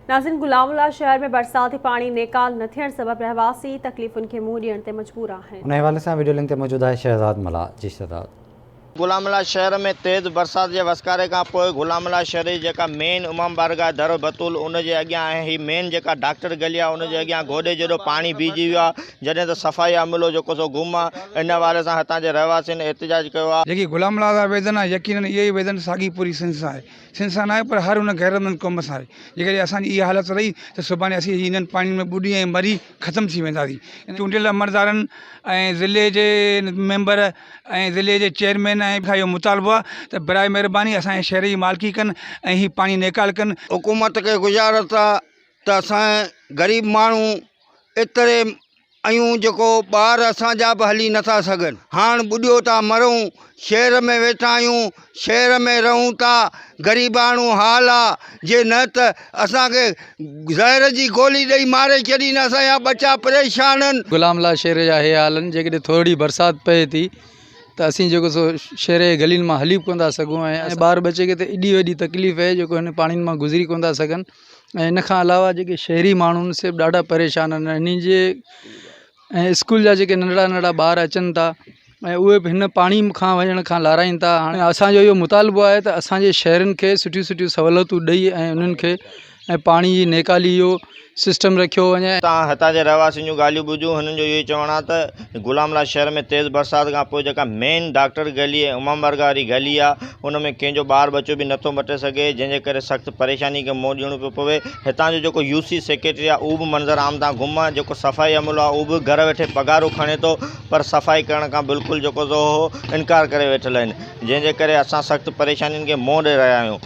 ناظرين غلام الله شهر ۾ برساتي پاڻي نيڪال نه ٿيڻ سبب رهواسي تڪليفن کي منهن ڏيڻ تي مجبور آهن. ان حوالي سان وڊيو لنڪ تي موجود آهي شهزاد ملاح جي شهزاد. غلام الله شهر ۾ تيز برسات جي وسڪاري کان پوء غلام الله شهر جي جيڪا مين امام بارگاهه در بتول ان جي اڳيان ۽ هي مين جيڪا ڊاڪٽر گلي آهي ان جي اڳيان گوڏي جيڏو پاڻي بيهجي ويو آهي جڏهن ته صفائي عملو جيڪو سو گم آهي ان حوالي سان هتان جي رهواسين احتجاج ڪيو آهي. جيڪي غلام الله سان ويڌن آهي يقينن اهي ئي ويڌن ساڳي پوري سنڌ سان آهي. سنڌ سان ناهي پر هر ان غيرتمند قوم سان آهي. جيڪڏهن اسان جي اها حالت رهي ته سڀاڻي اسين انهن پاڻين ۾ ٻڏي ۽ مري ختم ٿي وينداسين. چونڊيل عملدارن ۽ ضلعي جي ميمبر ۽ ضلعي جي چيئرمين ۽ کان اهو مطالبو آهي ته براء مهرباني اسان جي شهر جي مالڪي ڪن ۽ هي پاڻي نيڪال ڪن. حڪومت کي گذارش آ ته اسان غريب ماڻهو ايتري آهيون جيڪو ٻار اسان جا به هلي نٿا سگهن هاڻ ٻڏيو ٿا مرون شهر ۾ ويٺا آهيون شهر ۾ رهون ٿا غريباڻو حال آ جي نه ته اسان کي زهر جي گولي ڏئي ماري ڇڏين اسان جا ٻچا پريشان آهن. غلام الله شهر جا اهي حال آهن جيڪڏهن ٿورڙي برسات پئي ٿي ته اسين جيڪو سو شهر جي گلين مان هلي به ڪونه ٿا سگهون ۽ ٻار ٻچي کي ته ايڏي وڏي تڪليف آهي جيڪو هن پاڻين مان گذري ڪونه ٿا سگهن ۽ ان کان علاوه جيڪي شهري ماڻهو آهن سي به ڏاڍا پريشان آهن انهن جي ۽ اسڪول جا جيڪي ننڍڙا ننڍڙا ٻار اچن ٿا ۽ اهي به هن پاڻي کان وڃڻ کان لارائين ٿا هاڻي اسانجو اهو مطالبو آهي ته اسانجي شهرين کي سٺيون سٺيون سهولتون ڏئي ۽ انهن کي ۽ پاڻي جي نيڪالي جو سسٽم رکيو وڃي. تان هتان جي رهواسين جون ڳالهيون ٻڌيون هنن جو اهو ئي چوڻ آهي ته غلام الله شهر ۾ تيز برسات کان پوء جيڪا مين ڊاڪٽر گلي ۽ امام بارگاهه واري گلي آهي ان ۾ ڪنهن جو ٻار ٻچو به نٿو مٽي سگهي جنهن جي ڪري سخت پريشاني کي منهن ڏيڻو پيو پوي هتان جو جيڪو يو سي سيڪريٽري آهي اهو به منظر عام تان گم آهي جيڪو صفائي عملو آهي اهو به گهر ويٺي پگهارون کڻي ٿو پر صفائي ڪرڻ کان بلڪل جيڪو سو انڪار ڪري ويٺل آهن جنهن جي ڪري اسان سخت پريشانين کي منهن ڏئي رهيا آهيون.